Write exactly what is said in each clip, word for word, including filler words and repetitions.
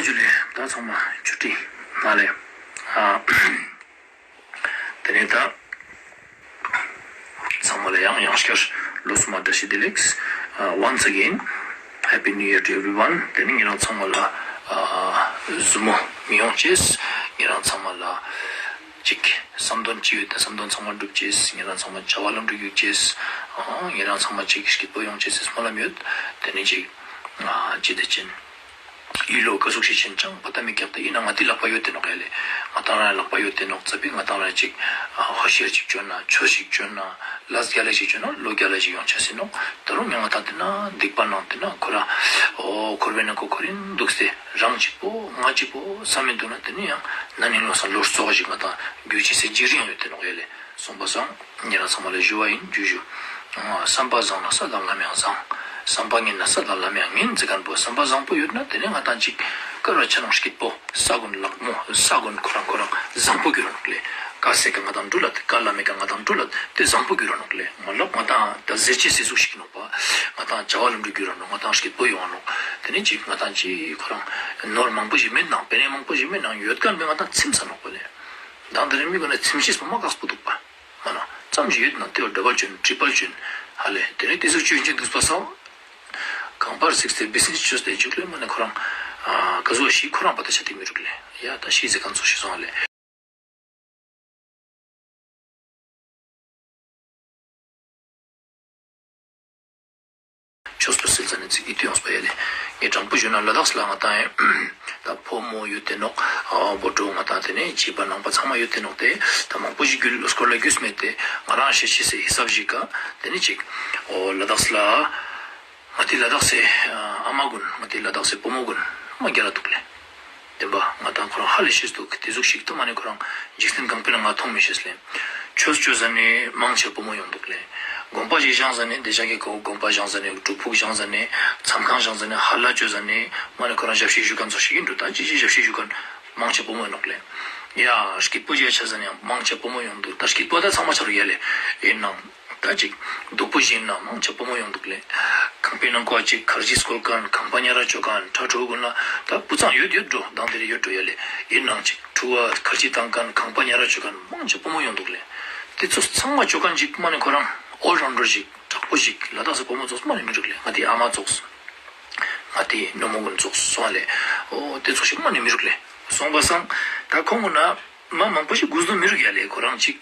ཇུ་ལེ། ད་ཚང་མ་ཆུ་ཊི་མ་ལེ། ཨ། དེ་ནས་ད་ཚང་མ་ལ་ཡང་ཡང་བསྐྱར་ལོ་སུམ་པ་བཀྲ་ཤིས་བདེ་ལེགས། ཨ། Once again, Happy New Year to everyone. དེ་ནས་ཉེ་རང་ཚང་མ་ལ་ཨ་ཟུར་མོ་མི་ཡོང་ཅེས། ཉེ་རང་ཚང་མ་ལ་ཅིག་བསམ་དོན་ཅི་ཡོད་ད་བསམ་དོན་ཚང་མ་འགྲུབ་ཅེས། ཉེ་རང་ཚང་མ་བྱ་བ་ལམ་འགྲོ་རྒྱུག་ཅེས། ཨ། ཉེ་རང་ཚང་མ་ཅིག་སྐྱིད་པོ་ཡོང་ཅེས་སི་སྨོན་ལམ་ཡོད། དེ་ནས་ཅིག་ཨ་ཅི་དེ་ཅན། ཡུལ་ལོ་ཀ་ཟུག་ཞིག་ཕྱིན་ཅང་པ་ཏ་མི་ཀྱག་ཏེ་ཡིན་ན་ང་ཏི་ལག་པ་ཡོད་དེ་ནོག་ཡ་ལེ། ང་ཏང་རང་ལག་པ་ཡོད་དེ་ནོག་ཙ་པིག་ང་ཏང་རང་ཅིག་ཧོ་ཤེར་ཅིག་བཅོ་ན་ཆོས་ཤིག་བཅོ་ན་ལས་རྒྱ་ལས་ཤིག་བཅོ་ན་ལོ་རྒྱ་ལས་ཤིག་ཡོང་ཆ་སི་ནོག། ད་རུང་ང་ཏང་དེ་ན་སྡིག་པ་ནང་དེ་ན་ཁོ་རང་འོ་འཁོར་བའི་ནང་ཁོ་ཁོ་རིན་འདུག་སྟེ་རང་གཅིག་པོ་ང་གཅིག་པོ་བསམ་མི་འདུག་ན་དེ་ནི་ཡང་ན་ནིང་ལོ་སང་ལོ་གཙོ་བོ་ཞིག་ང་ཏང་རྒྱུ་ཅི་སེ་འཇིག་རིང་ཡོད་དེ་ནོག་ཡ་ལེ། སོང་པ་སང་ཉེ་རང་ཚང་མ་ལ་ཞུ་བ་ཡིན་རྒྱུ་ཞུ། བསམ་པ་བཟང་ན་ས་དང་ལམ་ཡང་བཟང་། བསམ་པ་ངན་ན་ས་དང་ལམ་ཡང་ངན་ཟེར་མཁན་པོ་བསམ་པ་བཟང་པོ་ཡོད་ན་དེ་ནས་ང་ཏང་ཅིག་དཀར་བ་ཆ་ནང་སྐྱིད་པོ་ས་གུན་ལག་མོ་ས་གུན་ཁོ་རང་ཁོ་རང་བཟང་པོ་གྱུར་ར་ནོག་ལེ། དཀར་ཟེར་མཁན་ང་ཏང་འགྲུལ་ལ་དེ་དཀར་ལ་མེད་མཁན་ང་ཏང་འགྲུལ་ལ་དེ་བཟང་པོ་གྱུར་ར་ནོག་ལེ། མ་ལབ་ང་ཏང་ད་ཟེར་ཅེས་ཟེར་ཟུག་ཞིག་ནོག་པ། ང་ཏང་བྱ་བ་ལམ་འགྲོ་གྱུར་ར་ནོག། ང་ཏང་སྐྱིད་པོ་ཡོང་བ་ནོག། དེ་ནས་ཅིག་ང་ཏང་ཅིག་ཁོ་རང་ནོར་མང་པོ་ཞིག་མེད་ནང་པེ་ནེ་མང་པོ་ཞིག་མེད་ནང་ཡོད་མཁན་པས་ང་ཏང་ཚིམ་ས་ནོག་པ་ལེ། མདང་དེ་རིང་མི་གོ་ན་ཚིམ་ཤེས་པོ་མ་ཁག་པོ་འདུག་པ། མ་ན་ཙམ་ཞིག་ཡོད་ན་དེ་བ་ཌབ་བལ་ཅོན་ཊྲི་པལ་ཅོན་ཧ་ལེ། དེ་ནས་དེ་ཟུག་ཅོན་ཅོན་འདུག་པ་སང་གང་པར་གཟིགས་ཏེ་བི་སི་ནེ་སི་ཅོས་ཏེ་འཇུག་ལེ་མ་ནེ་ཁོ་རང་ཨ་ག་ཟུག་ཞིག་ཁོ་རང་པ་ད་ཆ་དེ་མི་རུག་ལེ། ཡ་ད་ཤི་ཟེར་མཁན་ཚོ་ཤི་སོང་ཧ་ལེ། ཆོས་པོ་སིལ་ས་ནས་ཚིག་གི་དུས་ཡོངས་པ་ཡ་ལེ། ངས་དྲང་པོ་ཞུས་ན་ལ་དྭགས་ལ་ང་ཏང་ཡང་ད་ཕོ་མོ་ཡོད་དེ་ནོག། ཨ་བོ་ཊོ་ང་ཏང་དེ་ནས་བྱིས་པ་ནང་པ་ཚང་མ་ཡོད་དེ་ནོག་དེ། ད་མང་པོ་ཞིག་རྒྱུས་སྐོར་ལ་རྒྱུས་མེད་དེ་ང་རང་ཤེས་ཤེས་སི་ཧི་སབ་ཞིག་ག་དེ་ནས་ཅིག་འོ་ལ་དྭགས་ལ་ང་ཏི་ལ་དྭགས་སི་ཨ་མ་གུན་ང་ཏི་ལ་དྭགས་སི་བུ་མོ་གུན་མ་རྒྱལ་ལ་འདུག་ལེ། བདེན་པ་ང་ཏང་ཁོ་རང་ཧ་ལས་ཤེས་འདུག། དེ་ཟུག་ཞིག་ཏུ་མ་ནེ་ཁོ་རང་འཇིག་རྟེན་གང་པོའི་ནང་ང་མཐོང་མི་ཤེས་ལེ། ཆོས་ཅོ་ཟ་ནེ་མང་ཆེ་བུ་མོ་ཡོང་འདུག་ལེ། དགོན་པ་ཞིག་བཞེངས་ཟ་ནེ་དེ་ཞག་གི་ཁོ་དགོན་པ་བཞེངས་ཟ་ནེ་སྒྲུབ་ཕུག་བཞེངས་ཟ་ནེ་མཚམས་ཁང་བཞེངས་ཟ་ནེ་ཧ་ལ་ཅོ་ཟ་ནེ་མ་ནེ་ཁོ་རང་ཞབས་ཕྱི་ཞུ་མཁན་ཚོ་ཞིག་ཡིན་འགྲོ། ད་ཅི་ཞིག་ཞབས་ཕྱི་ཞུ་མཁན་མང་ཆེ་བུ་མོ་ཡོང་འདུག་ལེ། ཡ་སྐྱིད་པོ་ཞིག་ཆ་ཟ་ནེ་ཡང་མང་ཆེ་བུ་མོ་ཡོང་འདུག། ད་སྐྱིད་པོ་ད་ཚང་མ་ཆ་རུ་ཡ་ལེ། ཡིན་ནང་ད་ཅིག་སྡུག་པོ་ཞིག་ན་མང་ཆེ་བུ་མོ་ཡོང་འདུག་ལེ། ཁང་པའི་ནང་ཁོ་ཅིག་ཁར་ཇི་སྐོལ་མཁན་ཁང་པ་ཉར་ར་ཅོ་མཁན་ཁྲ་ཁྲོ་གུན་ལ་ད་བུ་ཚ་ཡོད་ཡོད་འགྲོ། མདང་དེ་རེ་ཡོད་འགྲོ་ཡ་ལེ། ཡིན་ནང་ཅིག་ཕྲུ་གུ་ཁར་ཇི་བཏང་མཁན་ཁང་པ་ཉར་ར་ཅོ་མཁན་མང་ཆེ་བུ་མོ་ཡོང་འདུག་ལེ། དེ་ཚོ་ཚང་མ་ཅོ་མཁན་ཅིག་མ་ནེ་ཁོ་རང་ཨོལ་རའུན་ཌར་ཞིག་དྲག་པོ་ཞིག་ལ་དྭགས་སི་བུ་མོ་ཚོགས་མ་ནེ་མི་རུག་ལེ། ང་དེ་ཨ་མ་ཚོགས་ང་དེ་ནོ་མོ་གུན་ཚོགས་སོང་ལེ། འོ་དེ་ཚོགས་ཞིག་མ་ནེ་མི་རུག་ལེ། སོང་པ་སང་ད་ཁོང་གུན་ན་མ་མང་པོ་ཞིག་གུས་འདུད་མི་རུག་ཡ་ལེ། ཁོ་རང་ཅིག་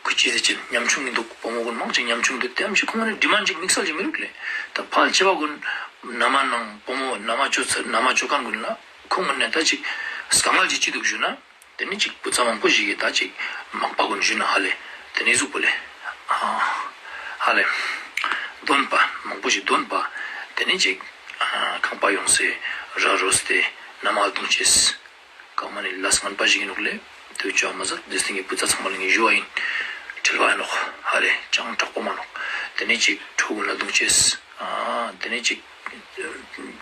ཁུ་ཅི་ཟེར་ཅིག་ཉམ་ཆུང་གི་འདུག། བུ་མོ་གུན་མང་ཅིག་ཉམ་ཆུང་འདུག། དེ་ཡང་ཅིག་ཁོང་ནི་ཌི་མན་ཌ་ཅིག་དམིགས་བསལ་ཅིག་མི་རུག་ལེ། ད་ཕལ་ཆེ་བ་གུན་ན་མ་ནང་བུ་མོ་ན་མ་ཅོ་ཚ་ན་མ་ཅོ་མཁན་གུན་ལ་ཁོང་གུན་ནི་ད་ཅིག་དཀའ་ངལ་ཅིག་ཅི་འདུག་ཞུ་ན། དེ་ནི་ཅིག་བུ་ཚ་མང་པོ་ཞིག་གི་ད་ཅིག་མག་པ་གུན་ཞུ་ན་ཧ་ལེ། དེ་ནི་ཟུག་པོ་ལེ། ཧ་ལེ། འདོན་པ་མང་པོ་ཞིག་འདོན་པ། དེ་ནི་ཅིག་ཁང་པ་ཡོང་སེ་ར་རོས་ཏེ་ན་མ་རྡུང་ཅེས། གང་མ་ནི་ལས་ངན་པ་ཞིག་ཡིན་ནོག་ལེ། དེ་བཅོ་མ་ཟད་དེ་སྟེང་གི་བུ་ཚ་ཚང་མ་ལ་ངས་ཞུ་བ་ཡིན། ཁྲེལ་བ་ཡིན་ནོག་ཧ་ལེ། ཅང་དྲག་པོ་མ་ནོག། དེ་ནས་ཅིག་ཕྲུ་གུ་ལ་རྡུང་ཅེས། ཨ་དེ་ནས་ཅིག་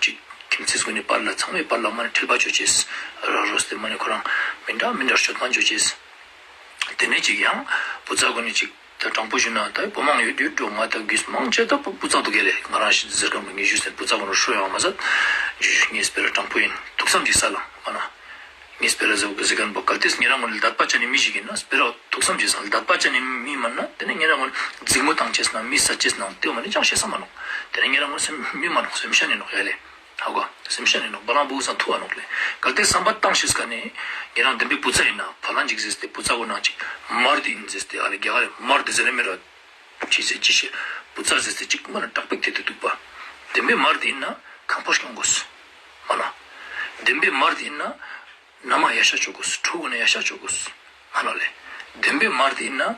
ཅིག་ཁྱིམ་མཚེས་གུན་ནི་བར་ལ་ཚང་མའི་བར་ལ་མ་ནི་ཁྲེལ་བ་བཅོ་ཅེས། ར་རོས་ཏེ་མ་ནི་ཁོ་རང་མི་འདྲ་མི་འདྲ་སྤྱོད་པ་བཅོ་ཅེས། དེ་ནས་ཅིག་ཡང་བུ་ཚ་གུན་ནི་ཅིག་ད་དྲང་པོ་ཞུ་ན་ད་བུ་མང་ཡོད་ཡོད་འགྲོ། ང་ད་གུས་མང་ཆེ་ད་བུ་ཚ་འདུག་ག་ལེ། ང་རང་ཞིག་ཟེར་གམ་ངས་ཞུས་ཟེར་བུ་ཚ་གུན་ནི་ཧྲོ་ཡོང་མ་ཟད་ཞུ་ཞུ་ངས་སྤེ་ར་དྲང་པོ་ཡིན། ཐུགས་བསམ་ཅིག་སལ་ལ་མ་ན། ངས་སྤེ་ར་ཟེར་བ་གི་ཟེར་མཁན་པོ་གལ་ཏེ་ཉེ་རང་ངོ་ལ་དད་པ་ཅན་ནི་མི་ཞིག་ཡིན་ན་སྤེ་ར་ཐུགས་བསམ་ཅིག་སལ། དད་པ་ཅན་ནི་མི་མན་ན་དེ་ནས་ཉེ་རང་ངོ་ལ་འཛིང་མོ་བཏང་ཅེས་ན་མི་ས་ཅེས་ན་དེ་བ་ནི་ཅང་ཤེས་ས་མ་ནོག། དེ་ནས་ཉེ་རང་ངོ་ལ་སེམས་མི་མ་ནོག། སེམས་ཤ་ནི་ནོག་ཡ་ལེ། ཧ་གོ། སེམས་ཤ་ནི་ནོག། བ་ལང་བུ་ས་ཐུ་བ་ནོག་ལེ། གལ་ཏེ་བསམ་པ་བཏང་ཤེས་ཀ་ནི་ཉེ་རང་བདེན་པའི་བུ་ཚ་ཡིན་ན་ཕ་ལང་ཅིག་ཟེར་ཏེ་བུ་ཚ་གོ་ནང་ཅིག་མར་དེ་ཡིན་ཟེར་ཏེ་ཨ་ལེ་རྒྱ་གར་མར་དེ་ཟེར་ནི་མི་ར། ཅི་ཟེར་ཅི་ཤེས། བུ་ཚ་ཟེར་ཏེ་ཅིག་མ་ན་དྲག་པོ་དེ་དེ་འདུག་པ། བདེན་པའི་མར་དེ་ཡིན་ན་ཁང་པ་སྐྱོང་དགོས། མ་ན། བདེན་པའི་མར་དེ་ཡིན་ན་ན་མ་ཡ་ཤ་བཅོ་དགོས། ཕྲུ་གུ་ན་ཡ་ཤ་བཅོ་དགོས། མ་ན་ལེ། བདེན་པའི་མར་དེ་ཡིན་ན་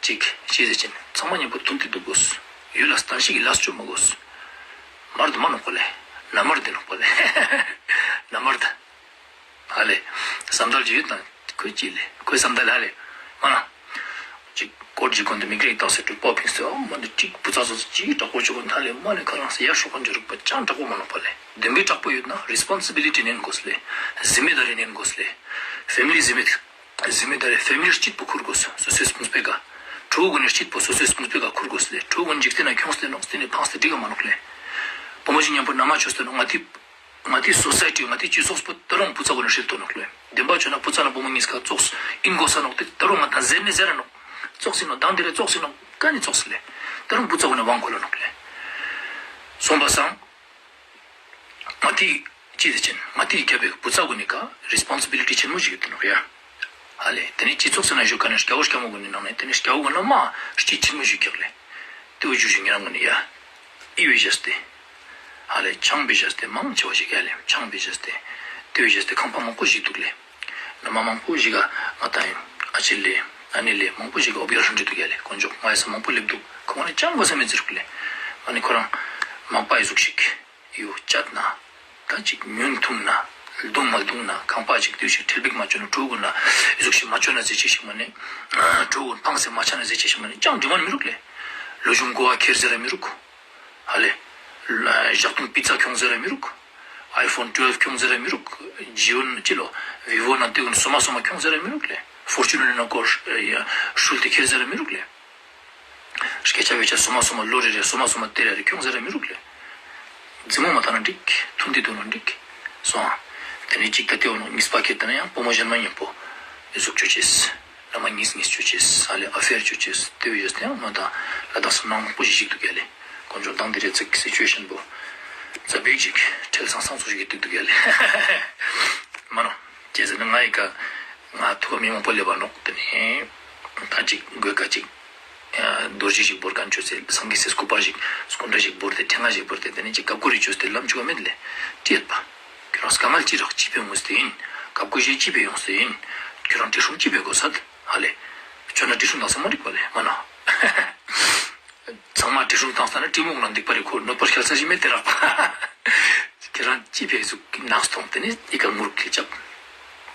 ཅིག་ཅི་ཟེར་ཅིན་ཚང་མ་མཉམ་པོ་མཐུན་ཏེ་འདུག་དགོས། ཡུལ་ལ་སྟན་ཞིག་གི་ལས་བཅོ་མ་དགོས། མར་དེ་མ་ནོག་པ་ལེ། ན་མར་དེ་ནོག་པ་ལེ། ན་མར་དེ། ཧ་ལེ། བསམ་དར་ཅིག་ཡོད་དང་ཁོས་ཅི་ལེ། ཁོས་བསམ་དར་ལེ་ཧ་ལེ། མ་ན། ཅིག་སྐོར་ཅིག་གོན་ཏེ་མིག་རིག་བཏགས་སེ་གྲུ་པོ་ཕིངས་ཏེ་ཨ་མ་ནི་ཅིག་བུ་ཚ་ཚོ་ཅིག་དྲག་པོ་ཅིག་གོན་ཧ་ལེ་མ་ནི་ཁ་རང་སེ་ཡར་ཧྲོག་གོན་ཅིག་རུག་པ་ཅང་དྲག་པོ་མ་ནོག་པ་ལེ། བདེན་པའི་དྲག་པོ་ཡོད་ན་རེ་སི་པོན་སི་བི་ལི་ཊི་ནན་དགོས་ལེ། ཟིམ་མེ་དར་རི་ནན་དགོས་ལེ། ཕེ་མི་ལི་ཟིམ་མེ་ཟིམ་མེ་དར་རི་ཕེ་མི་ལི་སྐྱིད་པོ་ཁུར་དགོས། སོ་སོའི་སྤུན་པའི་ཀ། ཕྲུ་གུ་ནི་སྐྱིད་པོ་སོ་སོའི་སྤུན་པའི་ཀ་ཁུར་དགོས་ལེ། ཕྲུ་གུ་ནི་འཇིག་རྟེན་ན་ཁྱོངས་ཏེ་ནོག་སྟེ་ནི་ཕངས་ཏེ་འགྲིག་ག་མ་ནོག་ལེ། བུ་མོ་ཞིག་མཉམ་པོ་ན་མ་ཆོས་ཏེ་ནོག་ང་དེ། ང་ཏི་སོ་སའི་ཊི་ང་ཏི་སྤྱི་ཚོགས་པོ་ད་རུང་བུ་ཚ་གུན་ནི་ཧྲིལ་ཏོ་ནོག་ལེ། བདེན་པ་ཆོས་ན་བུ་ཚ་ན་བུ་མོ་ཉིས་ཀ་ཙོགས་ཨིན་གོས་ས་ནོག་ཏེ་ད་རུང་ང་ཏང་ཟེར་ནི་ཟེར་ར་ནོག། ཙོགས་ཨིན་ནོག་དང་དེ་རེ་ཙོགས་ཨིན་ནོག་ཀ་ནི་ཙོགས་ལེ། ད་རུང་བུ་ཚ་གུན་ནི་དབང་གོ་ལ་ནོག་ལེ། སོང་པ་སང་། ང་ཏི་ཅི་ཟེར་ཅེན་ང་ཏི་རྒྱབ་པའི་བུ་ཚ་གུན་ནི་ཀ་རེས་པོན་སི་བི་ལི་ཊི་ཆེན་མོ་ཞིག་ཡོད་དེ་ནོག་ཡ། ཧ་ལེ་དེ་ནི་སྤྱི་ཚོགས་སི་ནང་ཞུགས་ཁན་ནི་སྐྱ་བོ་སྐྱ་མོ་གུན་ནི་ནང་ནེ་དེ་ནི་སྐྱ་བོ་གུན་ལ་མ་སྤྱི་ཆེན་མོ་ཞིག་ཀྱག་ལེ། ཏེ་བོ་ཞུ་ཞུ་ཉེ་རང་གུན་ནི་ཡ། ཨི་བེ་ཞེས་ཏེ། ཧ་ལེ་ཆང་བེ་ཞེས་ཏེ་མང་ཆེ་བ་ཞིག་ཡ་ལེ་ཆང་བེ་ཞེས་ཏེ། ཏེ་བེ་ཞེས་ཏེ་ཁང་པ་མང་པོ་ཞིག་དུག་ལེ། ནི་མ་མང་པོ་ཞིག་ག་ང་ཏང་ཨ་ཅེ་ལེ་ཨ་ནེ་ལེ་མང་པོ་ཞིག་ག་འོ་བི་ར་ཧྲན་ཏེ་དུག་ཡ་ལེ་དཀོན་མཆོག་ང་ཡ་ས་མང་པོ་ལེབ་དུག་ཁོང་ནི་ཅང་གོ་ས་མེད་ཟེར་རུག་ལེ། ཨ་ནི་ཁོ་རང་མག་པ་ཨི་ཟུག་ཞིག་ཡོ་ཅད་ན། ད་ཅིག་ཉོན་ཐུང་ན། ལྡུང་མ་ལྡུང་ན་ཁང་པ་ཅིག་ཏེ་ཞིག་ཁྲེལ་བིག་མ་ཅོ་ན་ཕྲུ་གུ་ན། ཨི་ཟུག་ཞིག་མ་ཅོ་ན་ཟེར་ཅེས་ཤིག་མ་ནེ། ཕྲུ་གུ་ཕངས་སེ་མ་ཆ་ན་ཟེར་ཅེས་ཤིག་མ་ནེ་ཅང་དྲི་མ་མི་རུག་ལེ། ལོ་གཞུང་གོ་བ་ཁྱེར་ཟེར་ར་མི་རུག། ཧ་ལེ། ཞག་དུང་པི་ཙ་ཁྱོང་ཟེར་ར་མི་རུག། ཨའི་ཕོན་ཊུ་ཝེལ་ཁྱོང་ཟེར་ར་མི་རུག། ཇི་ཡོན་ཅི་ལོ། བི་བོ་ན་ཏེ་གུན་སོ་མ་སོ་མ་ཁྱོང་ཟེར་ར་མི་རུག་ལེ། ཕོར་ཅུ་ནར་ན་ཀོ་ཧྲུལ་ཏེ་ཁྱེར་ཟེར་ར་མི་རུག་ལེ། སྐད་ཆ་བེད་སྤྱད་སོ་མ་སོ་མ་ལོ་རེ་རེ་སོ་མ་སོ་མ་ཏེ་རེ་རེ་ཁྱོང་ཟེར་ར་མི་རུག་ལེ། རྫི་མོ་མ་ཐང་ན་འགྲིག། ཐུན་ཏེ་དུག་ན་འགྲིག། སོང་ཨ། ཏེ་ནེ་ཅིག་ད་ཏེ་བོ་ནོ་ཉིས་པ་ཁྱེར་ཏེ་ན་ཡང་བུ་མོ་ཞན་མ་ཉམ་པོ། ཨི་ཟུག་ཅོ་ཅེས། ན་མ་ཉིས་ཉིས་ཅོ་ཅེས། ཨ་ལེ་ཨ་ཕེར་ཅོ་ཅེས། ཏེ་བོ་ཡོད་ཏེ་ཡང་ང་ཏང་ལ་དྭགས་སི་ནང་མང་པོ་ཞིག་ཞིག་དུག་ཡ་ལེ། དཀོན་མཆོག་དང་དེ་རེ་ཚིག་སི་ཅུ་ཨེ་ཤན་པོ། ཙ་པིག་ཅིག་ཁྲེལ་སང་སང་ཙོགས་ཞིག་གི་དུག་དུག་ཡ་ལེ། མ་ནོ། ཅི་ཟེར་ན་ང་ཡི་ཀ་ང་ཐུག་པ་མི་མང་པོ་ལེབ་བ་ནོག་ཏེ་ནེ། ད་ཅིག་གོས་ཀ་ཅིག་རྡོ་རྗེ་ཞིག་བོར་ཁན་ཅོས་ཏེ་སངས་རྒྱས་སི་སྐུ་པར་ཞིག་སྐུ་འདྲ་ཞིག་བོར་ཏེ་ཕྲེང་བ་ཞིག་བོར་ཏེ་ཏེ་ནེ་ཅིག་ཀབ་ཀོ་རེ་ཅོས་ཏེ་ལམ་ཅུག་ག་མེད་ལེ། ཅི་ཡོད་པ། ཁྱོ་རང་དཀའ་ངལ་ཅི་རག་ཅི་ཕིའ་ངུས་ཏེ་ཨིན། ཁབ་ཀོ་ཞིག་ཅི་ཕིའ་ཡོངས་ཏེ་ཨིན། ཁྱོ་རང་བྲེལ་ཤུམ་ཅི་ཕིའ་གོས་སད་ཧ་ལེ། ཁྱོ་ན་བྲེལ་ཤུམ་ཏང་ས་མ་འགྲིག་པ་ལེ་མ་ན། ཚང་མ་བྲེལ་ཤུམ་ཏང་ས་ན་གྲི་མོག་ན་འགྲིག་པ་རེ་ཁོ་གནོད་པ་སྐྱལ་ས་ཞིག་མེད་དེ་རག་པ། ཁྱོ་རང་ཅི་ཕིའ་ཟུག་ནགས་ཐོང་ཏེ་ནེ་ཨི་ཀ་ངུ་རུག་ཁྱེ་ཅབ།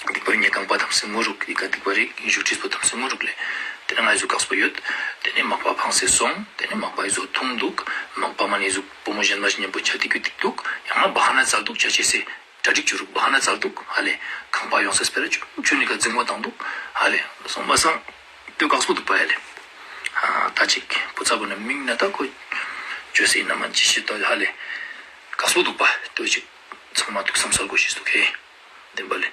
སྡིག་པ་རེ་ཉེ་རང་པ་ཐམས་སེ་ངུ་རུག། ཨི་ཀ་སྡིག་པ་རེ་ཞུ་ཁྲིས་པོ་ཐམས་སེ་ངུ་རུག་ལེ། ཏེ་ནེ་ང་ཨི་ཟུག་ཀགས་པོ་ཡོད། ཏེ་ནེ་མག་པ་ཕངས་སེ་སོང་། ཏེ་ནེ་མག་པ་ཨི་ཟུག་ཐུང་དུག། མག་པ་མ་ནེ་ཨི་ཟུག་བུ་མོ་ཞན་མ་ཞིག་ཉམ་པོ་ཆ་ཏེ་གུ་ཏིག་དུག། ཡང་ན་བ་ཧ་ན་ཙལ་དུག་ཆ་ཅེས་སེ། གྲ་སྒྲིག་ཅོ་རུག་བ་ཧ་ན་ཙལ་དུག་ཧ་ལེ། ཁང་པ་ཡོང་ས་སྤེ་ར་ཅུ་ཅུ་ནི་ཀ་རྫིང་མོ་ཏང་དུག་ཧ་ལེ། སོང་པ་སང་། ཏེ་ཀགས་པོ་དུག་པ་ཧ་ལེ། ཨ་ད་ཅིག་བུ་ཚ་གུན་ནི་མིང་ན་ད་ཁོ་ཅོས་སེ་ན་མ་ཅི་ཤེས་ཏོ་ཧ་ལེ། ཀགས་པོ་དུག་པ་ཏེ་ཅིག་ཚང་མ་ཐུགས་བསམ་སལ་གོས་ཤེས་དུག་ཧེ། བདེན་པ་ལེ།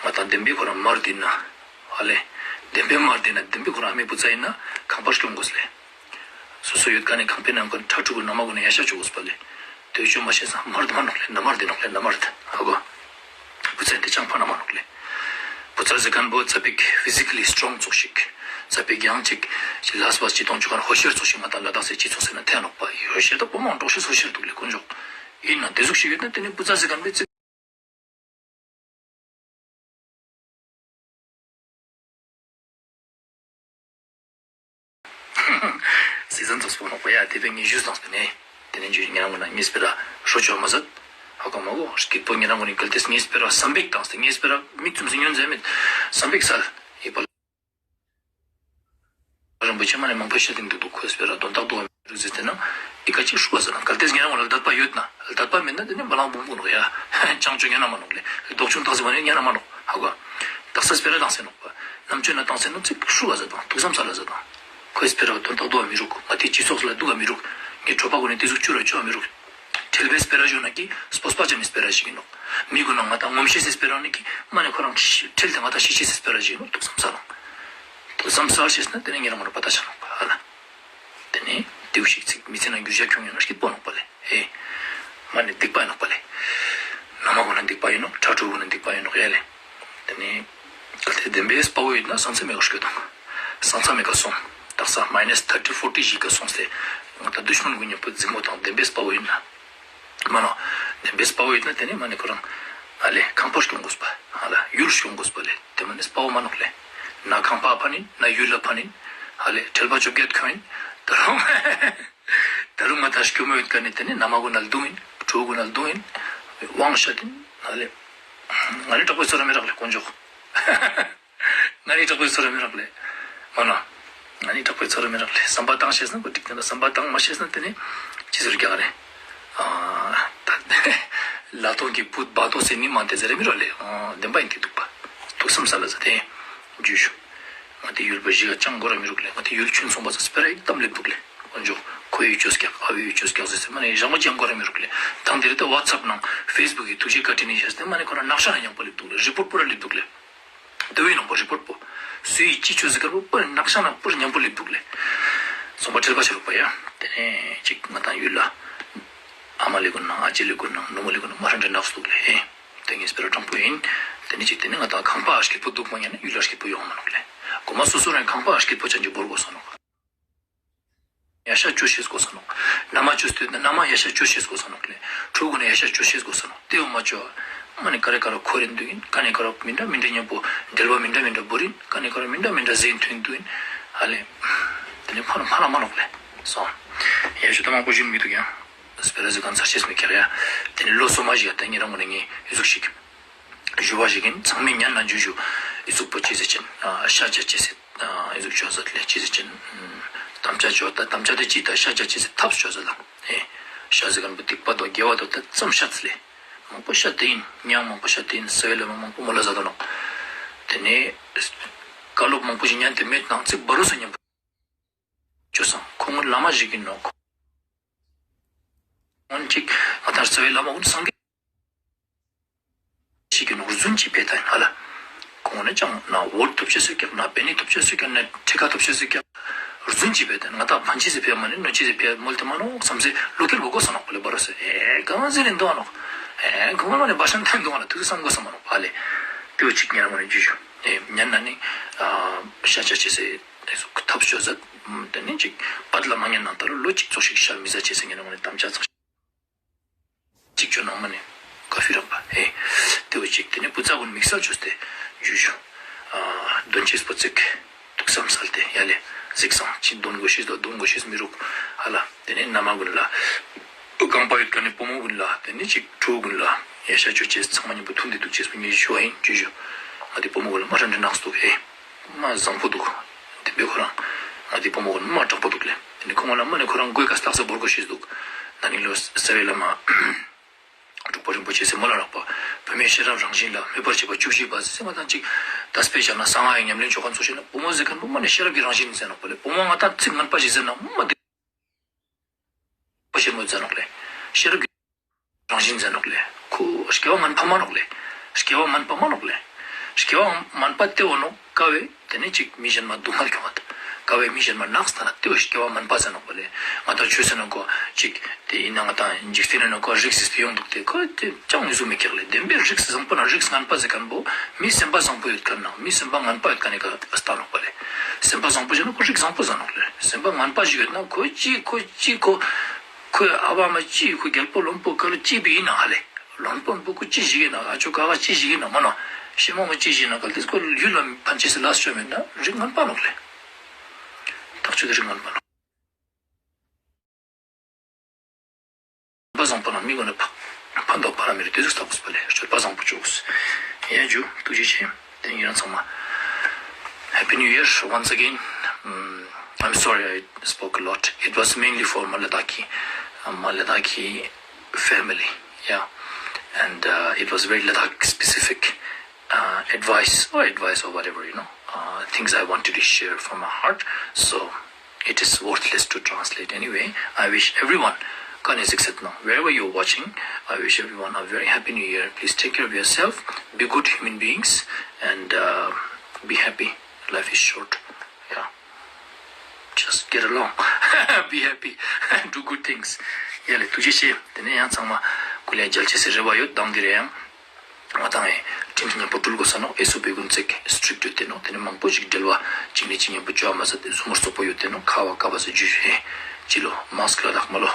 ང་ཏང་བདེན་པའི་ཁོ་རང་མར་དེ་ན། ཧ་ལེ། བདེན་པའི་མར་དེ་ན་བདེན་པའི་ཁོ་རང་ཨ་མའི་བུ་ཚ་ཨིན་ན་ཁང་པར་སྐྱོང་གོས་ལེ། སོ་སོ་ཡོད་ཀ་ནེ་ཁང་པའི་ནང་གུན་ཕྲུ་གུ་ན་མ་གུན་ནི་ཡ་ཤ་ཅོ་གོས་པ་ལེ། ཏེ་ཅོ་མ་ཤེས་ས་མར་དེ་མ་ནོག་ལེ་ན་མར་དེ་ནོག་ལེ་ན་མར་དེ་ཧ་གོ། བུ་ཚ་དེ་ཅང་ཕ་ན་མ་ནོག་ལེ། བུ་ཚ་ཟེར་ཁན་བོ་ཙ་པིག་ཕི་ཟི་ཀ་ལི་སི་ཊོང་ཙོགས་ཤིག། ཙ་པིག་ཡང་ཅིག་ལས་བ་ཅི་ཏོང་ཅུ་ཁན་ཧོ་ཤེར་ཙོགས་ཤིག་ང་ཏང་ལ་དྭགས་སི་སྤྱི་ཚོགས་སི་ན་ཐེ་ནོག་པ་ཧོ་ཤེར་ད་བུ་མོ་འགྲོགས་ཤེས་ཧོ་ཤེར་དུག་ལེ་དཀོན་མཆོག། ཨིན་ན་ཏེ་ཟུག་ཤིག་ཡོད་ན་ཏེ་ནེ་བུ་ཚ་ཟེར་ཁན་བོའི་ཚིག་སི་ཛན་ཙོགས་པོ་ནོག་པ་ཡ་ཏེ་བོ་ངས་ཞུས་ཏང་སྟེ་ནེ། ཏེ་ནེ་ཇུ་ཉེ་རང་གུན་ན་ངས་སྤེ་ར་ཧྲོ་ཅོ་མ་ཟད། ཧ་གོ་མ་གོ་སྐྱིད་པོ་ཉེ་རང་གུན་ནི་གལ་ཏེ་ངས་སྤེ་ར་བསམ་པེག་ཏང་སྟེ་ངས་སྤེ་ར་མིག་བཙུམ་སེ་ཉོན་ཟེར་མེད། བསམ་པེག་སལ། ཡེ་པ་ལ། རིན་པོ་ཆེ་མ་ནེ་མང་པོ་ཤད་དེ་དུག་དུག་ཁོས་སྤེ་ར་དོན་དག་དུག་མི་རུག་ཟེར་ཏེ་ན། ཨི་ཀ་ཅིག་ཧྲུག་ག་ཟེར་ན་གལ་ཏེ་ཉེ་རང་གུན་ལ་དད་པ་ཡོད་ན་དད་པ་མེད་ན་ཏེ་ནེ་བ་ལང་བུང་བུང་ནོག་ཡ། ཅང་ཅོ་ཉན་ན་མ་ནོག་ལེ། ལྡོག་ཆུང་ཏང་སེ་བ་ནེ་ཉན་ན་མ་ནོག་ཧ་གོ། དག་ས་སྤེ་ར་ཏང་སེ་ནོག་པ། ནམ་ཅོ་ན་ཏང་སེ་ནོག་ཅིག་ཧྲུག་ག་ཟེར་དང་ཐུགས་བསམ་སལ་ལ་ཟེར་དང་། ཁོས་སྤེ་ར་དོན་དག་དུག་མི་རུག། ང་ཏི་སྤྱི་ཚོགས་ལ་དུག་ག་མི་རུག། ངའི་གྲོགས་པོ་གུན་ནི་ཏེ་ཟུག་ཅོ་ར་ཅོ་བ་མི་རུག། ཁྲེལ་བའི་སྤེ་ར་ཞུ་ན་ཀི་སྤོབས་པ་ཅན་ནི་སྤེ་ར་ཞིག་ཨིན་ནོག། མི་གུན་ན་ང་ཏང་ངོམས་ཤེས་སི་སྤེ་ར་ནི་ཀི་མ་ནེ་ཁོ་རང་ཁྲེལ་ཏེ་ང་ཏང་ཤི་ཤེས་སི་སྤེ་ར་ཞིག་ཨིན་ནོག། ཐུགས་བསམ་སལ་ལ། ཐུགས་བསམ་སལ་ཤེས་ན་ཏེ་ནེ་ཉེ་རང་ངོ་རང་པ་ཏ་ཆ་ནོག་པ་ཧ་ལ། ཏེ་ནེ་ཏེ་བོ་ཞིག་ཚིག་མི་ཚེ་ནང་འགྱུར་བ་ཁྱོང་ཡོང་ན་སྐྱིད་པོ་ནོག་པ་ལེ། ཧེ། མ་ནེ་སྡིག་པ་ཨིན་ནོག་པ་ལེ། ན་མ་གུན་ན་སྡིག་པ་ཨིན་ནོག། ཕྲུ་གུ་གུན་ན་སྡིག་པ་ཨིན་ནོག་ཡ་ལེ། ཏེ་ནེ་གལ་ཏེ་བདེན་པའི་དཔའ་བོ་ཡོད་ན་ས་མཚམས་མེད་ཀ་སྐྱོད་དང་། ས་མཚམས་མེད་ཀ་སོང་། དག་ས་མའི་ནས་ཐར་ཊི་ཕོར་ཊི་ཞིག་ག་སོང་སྟེ། ང་ཏང་དུཤ་མན་གུན་ཉམ་པོ་རྫི་མོ་ཏང་བདེན་པའི་དཔའ་བོ་ཨིན་ན། མ་ནོག། བདེན་པའི་དཔའ་བོ་ཨིན་ན་ཏེ་ནེ་མ་ནེ་ཁོ་རང་ཨ་ལེ་ཁང་པ་སྐྱོང་གོས་པ་ཧ་ལ་ཡུལ་སྐྱོང་གོས་པ་ལེ། ཏེ་མ་ནེ་དཔའ་བོ་མ་ནོག་ལེ། ན་ཁང་པ་ཕན་ཨིན་ན་ཡུལ་ལ་ཕན་ཨིན། ཧ་ལེ་ཁྲེལ་བ་ཅོ་གེད་ཁྱོང་ཨིན། ད་རུང་ད་རུང་ང་ཏང་སྐྱོ་མོ་ཡོད་ཀ་ནེ་ཏེ་ནེ་ན་མ་གུན་ན་རྡུང་ཨིན། ཕྲུ་གུ་གུན་ན་རྡུང་ཨིན། དབང་ཤད་ཨིན། ཧ་ལེ་ང་ནི་དྲག་པོའི་ཚོར་ར་མི་རག་ལེ་དཀོན་མཆོག། ང་ནི་དྲག་པོའི་ཚོར་ར་མི་རག་ལེ། མ་ན། ང་ནི་དྲག་པོའི་ཚོར་ར་མི་རག་ལེ། བསམ་པ་ཏང་ཤེས་ན་གོ་འགྲིག་ཏེ་ན་བསམ་པ་ཏང་མ་ཤེས་ན་ཏེ་ནེ་ཅི་ཟེར་རྒྱག་རེ། ཨ་ད་ལ་ཐོང་གི་བུ་བ་ཏོ་སེ་ནི་མ་ཏེ་ཟེར་ར་མི་རོ་ལེ། ཨ་བདེན་པ་ཨིན་ཏེ་དུག་པ། ཐུགས་བསམ་སལ་ལ་ཟེར་ཏེ། ཇུ་ཞུ། ང་ཏི་ཡུལ་པ་ཞིག་ག་ཅང་གོ་ར་མི་རུག་ལེ། ང་ཏི་ཡུལ་ཆུན་སོང་པ་ས་སྤེ་ར་ཡིག་ཏམ་ལེབ་དུག་ལེ། ཁོ་ཇོ་ཁོའི་ཡུལ་ཅོས་ཀྱག་ཨ་བའི་ཡུལ་ཅོས་ཀྱག་ཟེར་སེ་མ་ནེ་ཞང་པོ་ཅང་གོ་ར་མི་རུག་ལེ། དང་དེ་རེ་ད་ཝ་ཚབ་ནང་ཕེས་བུག་གི་ཐུགས་རྗེ་བཀའ་དྲིན་ནི་ཤེས་ཏེ་མ་ནེ་ཁོ་རང་ནག་ཤ་ན་ཉམ་པོ་ལེབ་དུག་ལེ། རི་པོར་པོ་ར་ལེབ་དུག་ལེ། དེ་བོའི་ནང་པོ་རི་པོར་པོ་སུའི་ཅི་ཆོས་ཟེར་ཀར་པོ་པོ་ནག་ཤ་ན་པོ་ཉམ་པོ་ལེབ་དུག་ལེ། སོང་པ་ཁྲེལ་བ་ཆ་རུག་པ་ཡ། དེ་ནེ་ཅིག་ང་དང་ཡུལ་ལ་ཨ་མ་ལེ་གུན་ནང་ཨ་ཅེ་ལེ་གུན་ནང་ནུ་མོ་ལེ་གུན་ནང་མ་རན་འདྲ་ནག་སུ་དུག་ལེ། དེ་ངའི་སྤེ་ར་དྲང་པོ་ཡིན། དེ་ནེ་ཅིག་དེ་ནེ་ང་དང་ཁང་པ་ཨ་སྐྱིད་པོ་དུག་མ་ཉན་ན་ཡུལ་ལ་སྐྱིད་པོ་ཡོང་མ་ནོག་ལེ། གོ་མ་སོ་སོ་རང་ཁང་པ་ཨ་སྐྱིད་པོ་ཅན་གྱི་བོར་གོས་ས་ནོག་ཡ་ཤ་ཅོ་ཤེས་གོས་ས་ནོག་ན་མ་ཅོས་ཏེ་ན་མ་ཡ་ཤ་ཅོ་ཤེས་གོས་ས་ནོག་ལེ། ཕྲུ་གུ་ནི་ཡ་ཤ་ཅོ་ཤེས་གོས་ས་ནོག་དེ་བོ་མ་ཅོ། མ་ནེ་ཀ་རེ་ཀ་རེ་ཁོ་རེ་དུག་ཡིན། ཀ་ནེ་ཀ་རེ་མི་འདྲ་མི་འདྲ་ཉམ་པོ་འབྲེལ་བ་མི་འདྲ་མི་འདྲ་བོར་ཡིན། ཀ་ནེ་ཀ་རེ་མི་འདྲ་མི་འདྲ་ཟེར་ཐོན་དུག་ཡིན། ཧ་ལེ། དེ་ནེ་ཕ་ར་ཕ་ར་མ་ནོག་ལེ། སོང་། ཡ་ཞུ་ད་མང་པོ་ཞུ་མི་དུག་ཡང་། སྤེ་ར་ཟེར་གང་ཚར་ཤེས་མི་ཁྱེར་ཡ། དེ་ནེ་ལོ་སོ་མ་ཞིག་ཡ་ད་ཉེ་རང་ངོ་ནེ་ངའི་ཡུ་ཟུག་ཞིག་ཞུ་བ་ཞིག་ཡིན། ཚང་མས་ཉན་ན་ཇུ་ཇུ་ཨི་ཟུག་པོ་ཅི་ཟེར་ཅན་ཨ་ཤ་ཅ་ཅི་ཟེར་ཨ་ཨི་ཟུག་ཅོ་ཟ་ལེ་ཅི་ཟེར་ཅན་ཨ་དམ་བཅའ་ཅོ་ད་དམ་བཅའ་དེ་ཅི་ད་ཤ་ཅ་ཅི་ཟེར་ཐབས་ཅོ་ཟ་ལ་ཨེ་ཤ་ཟེར་མཁན་པོ་སྡིག་པ་དོ་དགེ་བ་དོ་ད་ཙམ་ཤ་ཚ་ལེ་མང་པོ་ཤ་དེ་ཡིན་ཉང་མང་པོ་ཤ་དེ་ཡིན་ས་བའི་ལ་མ་མང་པོ་མོ་ལ་ཟ་དོ་ནོག་དེ་ནེ་བཀའ་སློབ་མང་པོ་ཞིག་ཉན་དེ་མེད་ནང་ཚིག་བར་རུ་སོ་ཉན་པོ་ཅོ་སང་ཁོང་ངོ་བླ་མ་ཞིག་ཡིན་ནོག་ཁོང་ཅིག་ང་དང་རྩ་བའི་བླ་མ་ཀུན་སངས་རྒྱས་ཞིག་གི་ནོག་རྫུན་ཅིག་པེ་ད་ཡིན་ཧ་ལ། ཁོང་ནི་ཅང་ན་ཝོར་ཐོབ་ཅེས་སུ་ཀྱག་ན་པེ་ནི་ཐོབ་ཅེས་སུ་ཀྱག་ན་ཁྲི་ཀ་ཐོབ་ཅེས་སུ་ཀྱག་རྫུན་ཅིག་པེ་ད་ཡིན་ང་དང་ཕན་ཅེས་སུ་ཕེ་མ་ནི་གནོད་ཅེས་སུ་ཕེ་མོལ་ཏེ་མ་ནོག་བསམ་སེ་བློ་སྐྱེལ་གོ་གོས་ས་ནོག་པ་ལེ་བར་རུ་སེ་ཨེ་གང་ཟེར་ནི་འདུག་ཨ་ནོག་ཨེ་ཁོང་ལ་ནི་བ་ཤན་ཐན་འདུག་ཨ་ན་ཐུགས་སུ་བསམ་གོས་ས་མ་ནོག་པ་ལེ། དེ་བོ་ཅིག་ཉན་ན་ངོ་ནི་ཇུ་ཇུ་ཨེ་ཉན་ན་ནི་ཨ་ཤ་ཆ་ཅེས་སེ། དེ་ཚོ་ཐབས་ཤོད་ཟེར། དེ་ནི་ཅིག་པད་ལ་མ་ཉན་ནང་ལྟར་ལོ་གཅིག་ཙོགས་ཤིག་ཤ་མི་ཟ་ཅེས་ཟེར་ཉན་ནང་ནི་དམ་བཅའ་ཙོགས་ཤིག་ཅོ་ནང་མ་ནི་ཀ་ཕི་རམ་པ་ཧེ། དེ་བོ་ཅིག་དེ་ནི་བུ་ཚ་གུན་དམིགས་བསལ་ཅོས་ཏེ་ཇུ་ཇུ་ཨ་དོན་ཅེས་པོ་ཙིག་ཐུགས་བསམ་སལ་ཏེ་ཡ་ལེ་གཟིགས་སང་ཅི་དོན་གོ་ཤེས་དོ་དོན་གོ་ཤེས་མི་རུག་ཧ་ལ། དེ་ནི་ན་མ་གུན་ལ་རྐང་པ་ཡོད་ཁན་ནི་བུ་མོ་གུན་ལ་དེ་ནི་ཅིག་ཕྲུ་གུ་གུན་ལ་ཡ་ཤ་ཅོ་ཅེས་ཚང་མ་ཉམ་པོ་མཐུན་ཏེ་དུག་ཅེས་པོ་ངས་ཞུ་བ་ཡིན་ཇུ་ཇུ། ང་དེ་བུ་མོ་གུན་ལ་མ་རན་འདྲ་ནགས་སུ་དུག་ཧེ། མ་བཟང་པོ་དུག་དེ་བོ་ཁོ་རང་ང་དེ་བུ་མོ་གུན་མ་དྲག་པོ་དུག་ལེ། དེ་ནི་ཁོང་ལ་མ་ནི་ཁོ་རང་མགོའི་ཀ་སྟག་ས་བོར་གོ་ཤེས་དུག་ན་ནིང་ལོ་ས་བའི་བླ་མ་དྲུག་པ་རིན་པོ་ཆེ་སེ་མོལ་ལ་རག་པ། བུད་མེད་ཤེས་རབ་རང་བཞིན་ལ་མོས་པར་བྱེད་པ་བཅུ་བཞི་པ་ཟེར་ང་དང་ཅིག་ད་སྤེ་ཆ་ན་གསང་སྔགས་ཀྱི་ཉམས་ལེན་ཅོ་ཁན་ཚོ་ཤེས་ན་བུ་མོ་ཟེར་ཁན་བོ་མ་ནི་ཤེས་རབ་ཀྱི་རང་བཞིན་ཟེར་ནོག་པ་ལེ། བུ་མོ་ང་དང་ཚིག་ངན་པ་ཞིག་ཟེར་ན་མ་དེ་པ་ཤེས་མོ་ཟེར་ནོག་ལེ། ཤེས་རབ་ཀྱི་རང་བཞིན་ཟེར་ནོག་ལེ། ཁོ་སྐྱེ་བ་ངན་པ་མ་ནོག་ལེ། སྐྱེ་བ་ངན་པ་མ་ནོག་ལེ། སྐྱེ་བ་ངན་པ་དེ་བོ་ནོག་ཀ་བོའི་དེ་ནི་ཅིག་མི་གཞན་མ་སྡུག་བསྔལ་ཁྱོང་བ་དང་ཀ་བོའི་མི་གཞན་མ་ནགས་སྟ་ན་དེ་བོ་སྐྱེ་བ་ངན་པ་ཟེར་ནོག་པ་ལེ། ང་དང་ཆོས་ཟེར་ན་ཁོ་ཅིག་དེ་ཡིན་ན་ང་དང་འཇིག་རྟེན་ན་ཁོ་རིགས་ཟེར་ཏེ་ཡོང་དུག་དེ་ཁོ་དེ་ཅང་ངེས་སུ་མི་ཁྱེར་ལེ། བདེན་པའི་རིགས་བཟང་པོ་ན་རིགས་ངན་པ་ཟེར་ཁན་བོ་མི་སེམས་པ་བཟང་པོ་ཡོད་ཁན་ན་མི་སེམས་པ་ངན་པ་ཡོད་ཁན་ནི་ཀ་སྟ་ནོག་པ་ལེ། སེམས་པ་བཟང་པོ་ཟེར་ན་ཁོ་རིགས་བཟང་པོ་ཟེར་ནོག་ལེ། སེམས་པ་ངན་པ་ཞིག་ཡོད་ན་ཁོ་ཅི་ཁོ་ཅི་ཁོ་ཁོའི་ཨ་བ་མ་ཅི་ཁོ་རྒྱལ་པོ་བློན་པོ་ཀ་ལ་ཅི་བི་ཡིན་ན་ཧ་ལེ། བློན་པོ་བུ་ཁོ་ཅི་ཞིག་ཡིན་ན་ཨ་ཅོ་ཀ་བ་ཅི་ཞིག་ཡིན་ན་མ་ནོ། ཤི་མོ་མ་ཅི་ཞིག་ཡིན་ན་གལ་ཏེ་ཁོ་ཡུལ་ལ་ཕན་ཅེས་སི་ལས་ཅོ་མེད་ན་རིགས་ངན་པ་ནོག་ལེ། ཐག་ཆོད་དེ་རིགས་ངན་པ་ནོག་པ་བཟང་པོ་ན་མི་གོ་ན་ཕ་ཕན་ཐོགས་པ་ར་མི་རིགས་དེ་ཟུག་ཐག་པོ་པ་ལེ་སྤྱོད་པ་བཟང་པོ་ཅོས། ཡ་ཇུ་ཐུགས་རྗེ་ཆེ། དེ་ཡིན་རང་ཚང་མ། Happy New Year once again. Mm, I'm sorry I spoke a lot. It was mainly for my Ladakhi, uh, my Ladakhi family. Yeah. And uh, it was very Ladakh specific uh, advice or advice or whatever, you know, uh, things I wanted to share from my heart. So it is worthless to translate anyway. I wish everyone, ཀ་ནེ་གཟིགས་སེད་ནོག་, wherever you're watching, I wish everyone a very happy new year. Please take care of yourself, be good human beings, and uh, be happy. Life is short. Yeah. Just get along. Be happy. Do good things. ཡ་ལེ་ཐུགས་རྗེ་ཆེ། དེ་ནེ་ཡང་ཚང་མ་སྐུ་ལས་མཇལ་ཅེས་སི་རེ་བ་ཡོད། དང་དེ་རེ་ཡང་ང་དང་ངི་ཁྲིམས་ཉམ་པོ་འགྲུལ་གོས་ས་ནོག། ཨེས་ཨོ་པི་གུན་ཙེག་སི་ཊིག་ཡོད་དེ་ནོག། དེ་ནེ་མང་པོ་ཞིག་འབྲེལ་བ་གཅིག་ནེ་གཅིག་ཉམ་པོ་ཅོ་མ་ཟད་དེ་ཟུར་མོ་སོག་པོ་ཡོད་དེ་ནོག། ཁ་བ་ཀ་བ་ཟ་ཇུས་ཧེ་ཅི་ལོ་མཱསྐ་ལ་ལག་མ་ལོ་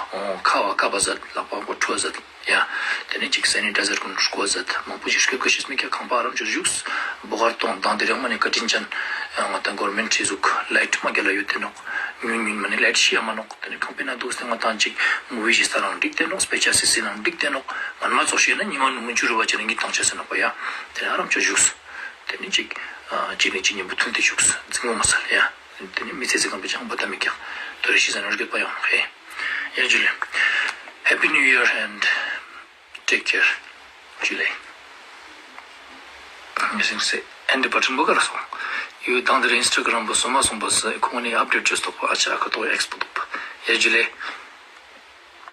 ཁ་བ་ཀ་བ་ཟ་ལག་པ་གོ་ཁྲུ་བ་ཟ། ཡ། དེ་ནེ་ཅིག་སེ་ནི་ཊའི་ཛར་གུན་སྐོ་ཟ་མང་པོ་ཞིག་སྐོ་སྐོ་ཤེས་མི་ཁྱ་ཁང་པ་ཨ་རམ་ཅོ་ཞུགས། བོ་གར་ཏོང་དང་དེ་རིང་མ་ནེ་བཀའ་དྲིན་ཅན་ང་དང་གོར་མེན་ཊི་ཟུག་ལའིཊ་མ་རྒྱལ་ལ་ཡོད་དེ་ནོག། ཉུན་ཉུན་མ་ནེ་ལའིཊ་ཤི་ཡ་མ་ནོག། དེ་ནེ་ཁང་པའི་ནང་དུག་སྟེ་ང་དང་ཅིག་མུ་ཝི་ཞིག་ས་རང་འགྲིག་དེ་ནོག། སྤེ་ཆ་སི་སི་རང་འགྲིག་དེ་ནོག། ངན་མ་ཙོགས་ཤིག་ན་ཉི་མ་ནུ་མུ་ཅུ་རུ་བ་ཅི་ནེ་ངི་ཐང་ཆ་སེ་ནོག་པ་ཡ། དེ་ནེ་ཨ་རམ་ཅོ་ཞུགས། དེ་ནེ་ཅིག་ཅིག་ནེ་ཅིག་ཉམ་པོ་མཐུན་ཏེ་ཞུགས། འཛིང་མོ་མ་སལ་ཡ། དེ་ནེ་མི་ཚེ་ཟེར་ཁན་པོ་ཅང་པོ་ཏ་མི་ཀྱག། དོ་རེ་ཤི་ཟ་ནོར་གྱོད་པ་ཡོང་ཧེ། ཡ་ཇུ་ལེ། Happy New Year and take care. ཇུ་ལེ། མི་སེང་སེ་ཨེན་ཌི་པ་ཁྲིམ་པོ་ག་ར་སོང་། ཡུ་དང་དེ་རེ་ཨིན་སི་ཊ་གྷ་རམ་པོ་སོ་མ་སོང་པ་སེ་ཁོང་ནི་ཨཔ་ཌེཊ་ཅོས་ཏོག་པ་ཨ་ཆ་ཁ་ཏོག་ཨེགས་པོ་དུག་པ། ཏེ་ཇུ་ལེ།